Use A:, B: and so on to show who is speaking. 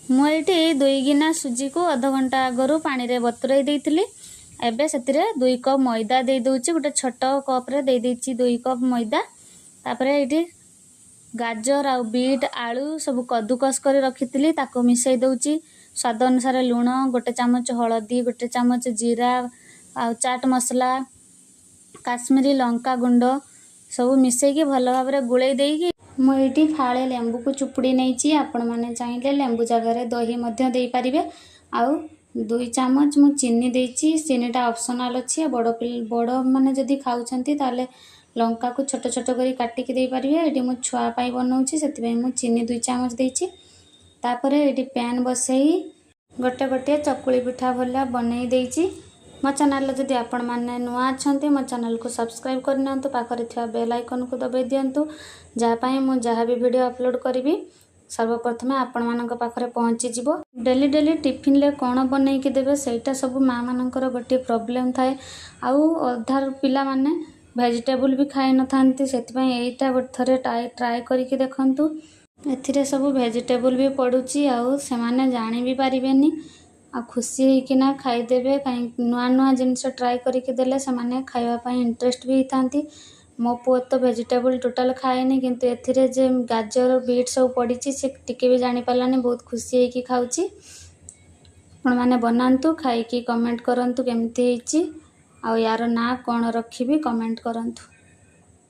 A: ମୁଁ ଏଇଠି 2 ଗିନା ସୁଜିକୁ ଅଧଘଣ୍ଟା ଆଗରୁ ପାଣିରେ ବତୁରାଇ ଦେଇଥିଲି। ଏବେ ସେଥିରେ 2 କପ୍ ମଇଦା ଦେଇଦେଉଛି। ଗୋଟେ ଛୋଟ କପ୍ରେ ଦେଇଦେଇଛି 2 କପ୍ ମଇଦା। ତାପରେ ଏଇଠି ଗାଜର ଆଉ ବିଟ୍, ଆଳୁ ସବୁ କଦୁକସ କରି ରଖିଥିଲି, ତାକୁ ମିଶାଇ ଦେଉଛି। ସ୍ୱାଦ ଅନୁସାରେ ଲୁଣ, 1 ଚାମଚ ହଳଦୀ, 1 ଚାମଚ ଜିରା ଆଉ ଚାଟ୍ ମସଲା, କାଶ୍ମୀରୀ ଲଙ୍କା ଗୁଣ୍ଡ ସବୁ ମିଶାଇକି ଭଲ ଭାବରେ ଗୋଳେଇ ଦେଇକି ମୁଁ ଏଇଠି ଫାଳେ ଲେମ୍ବୁକୁ ଚୁପୁଡ଼ି ନେଇଛି। ଆପଣମାନେ ଚାହିଁଲେ ଲେମ୍ବୁ ଜାଗାରେ ଦହି ମଧ୍ୟ ଦେଇପାରିବେ। ଆଉ 2 ଚାମଚ ମୁଁ ଚିନି ଦେଇଛି। ଚିନିଟା ଅପସନାଲ୍ ଅଛି। ବଡ଼ ବଡ଼ମାନେ ଯଦି ଖାଉଛନ୍ତି, ତାହେଲେ ଲଙ୍କାକୁ ଛୋଟ ଛୋଟ କରି କାଟିକି ଦେଇପାରିବେ। ଏଇଠି ମୁଁ ଛୁଆ ପାଇଁ ବନାଉଛି, ସେଥିପାଇଁ ମୁଁ ଚିନି 2 ଚାମଚ ଦେଇଛି। ତାପରେ ଏଇଠି ପ୍ୟାନ୍ ବସେଇ ଗୋଟେ ଗୋଟିଏ ଚକୁଳି ପିଠା ଭଳିଆ ବନେଇ ଦେଇଛି। ମୋ ଚ୍ୟାନେଲରେ ଯଦି ଆପଣମାନେ ନୂଆ ଅଛନ୍ତି, ମୋ ଚ୍ୟାନେଲକୁ ସବସ୍କ୍ରାଇବ୍ କରିନିଅନ୍ତୁ, ପାଖରେ ଥିବା ବେଲ୍ ଆଇକନ୍କୁ ଦବାଇ ଦିଅନ୍ତୁ, ଯାହା ପାଇଁ ମୁଁ ଯାହା ବି ଭିଡ଼ିଓ ଅପଲୋଡ଼ କରିବି, ସର୍ବପ୍ରଥମେ ଆପଣମାନଙ୍କ ପାଖରେ ପହଞ୍ଚିଯିବ। ଡେଲି ଡେଲି ଟିଫିନରେ କ'ଣ ବନେଇକି ଦେବେ, ସେଇଟା ସବୁ ମାଆମାନଙ୍କର ଗୋଟିଏ ପ୍ରୋବ୍ଲେମ୍ ଥାଏ। ଆଉ ଅଧା ପିଲାମାନେ ଭେଜିଟେବୁଲ୍ ବି ଖାଇନଥାନ୍ତି। ସେଥିପାଇଁ ଏଇଟା ଗୋଟେ ଥରେ ଟ୍ରାଏ କରିକି ଦେଖନ୍ତୁ। ଏଥିରେ ସବୁ ଭେଜିଟେବୁଲ୍ ବି ପଡ଼ୁଛି ଆଉ ସେମାନେ ଜାଣି ବି ପାରିବେନି ଆଉ ଖୁସି ହେଇକିନା ଖାଇଦେବେ। କାହିଁକି, ନୂଆ ନୂଆ ଜିନିଷ ଟ୍ରାଏ କରିକି ଦେଲେ ସେମାନେ ଖାଇବା ପାଇଁ ଇଣ୍ଟରେଷ୍ଟ ବି ହେଇଥାନ୍ତି। ମୋ ପୁଅ ତ ଭେଜିଟେବୁଲ୍ ଟୋଟାଲ୍ ଖାଏନି, କିନ୍ତୁ ଏଥିରେ ଯେ ଗାଜର, ବିଟ୍ ସବୁ ପଡ଼ିଛି, ସେ ଟିକେ ବି ଜାଣିପାରିଲାନି। ବହୁତ ଖୁସି ହେଇକି ଖାଉଛି। ଆପଣମାନେ ବନାନ୍ତୁ, ଖାଇକି କମେଣ୍ଟ କରନ୍ତୁ କେମିତି ହେଇଛି ଆଉ ୟାର ନାଁ କ'ଣ ରଖିବି କମେଣ୍ଟ କରନ୍ତୁ।